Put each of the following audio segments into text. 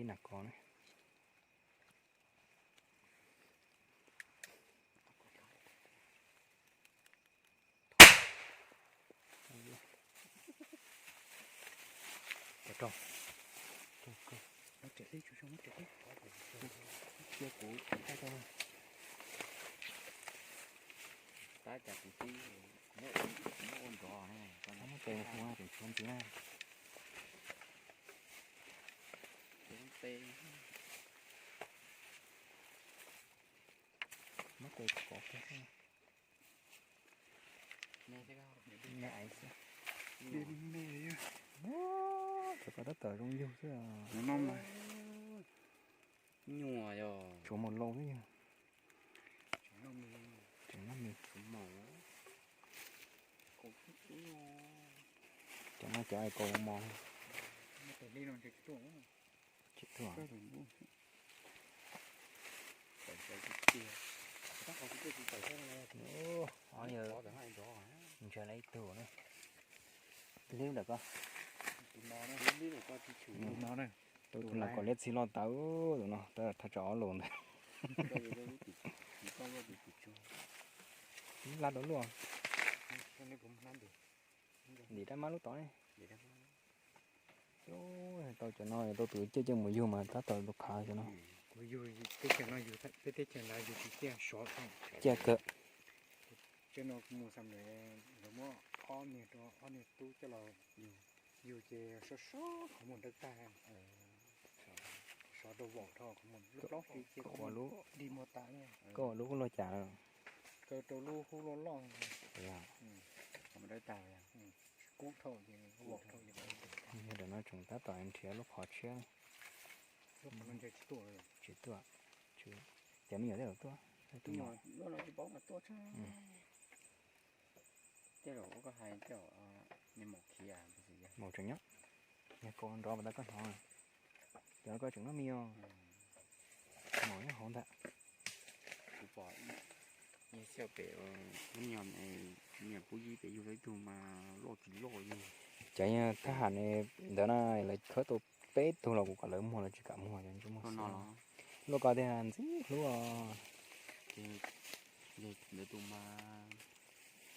Ib nas kos na. Rau, rau, rau. Muab riam li, tsuas muab riam li. Cia kuv thaij rau. Tab cas kuv tib muab ua nrov ne, muab tes mus hu tseem tshuav ntxiv na. Muab tes kov kiag xwb. Me aiv xwb. Cov ko tab tom zoo yug xwb. Nyuam yog. Tshuav mus lauj xwb yog. Tseem noj mis. Cov no cov es kaus mos. Tsis tuaj. Ntshai li ib tug na. Liab ntawm ko. Tus no, tus no na. Tus no kom liab txhij loj tawv tus no, tab thaj tsam ob lus ntawd. Lab rau luaj. Ntim rab mab lub tod ne. Tau cov no tau tus ciaj ciaj mus yug mas tab tom tus khav cov no. Kuv yug teb chaws no, yug peb teb chaws ntawd yug tsis ciaj sov. Ciaj kawg. Tsev no kuv mus xam lawv muab ob niag rau ob niag tub coj los yug, yug ces sov sov qhov muag dawb tag. Sov rau vaum dhau qhov muag lub plaub hli ces ua lub dig muag tas. Koj ua lub kuj luaj cas lawm? Kaw rau lub hub loj loj. Qhov muag dawb tag. Kub dhau ces vaum dhau. Yog ntawm no tseem tab tom nrhiav lub qhov tshiab. Lub qhov no ntshe tsis tuaj. Tsis tuaj. Cov me nyuam tej zaum tuaj. Tej zaum ua koj hais tej zaum nws maum khiav. Maum tseem nyob. Yog kaus nrov pas tas koj hnov. Cov no koj tseem noj mis os. Maum nyob hauv ntag. Kuv pom ib xyoos pem, me nyuam pub yib pem yug tau ib tug mas loj tsis loj yug. Cov thab ham ntawd na, lawv khawb tau peb tug los kuv kom lawv muag lawv tsis kam muag cov ntsej muag xwb. Luaj ko tiag ntxim hlub os. Ntawd tus mas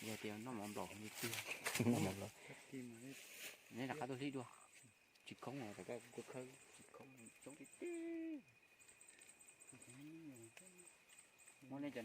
yog tias noj mov nplaum li tiag. Neb rov qab tuaj hlib dua. Tsis khoob os, rov qab tuaj khawb tsis khoob, coob tiag tiag. Muab nej cov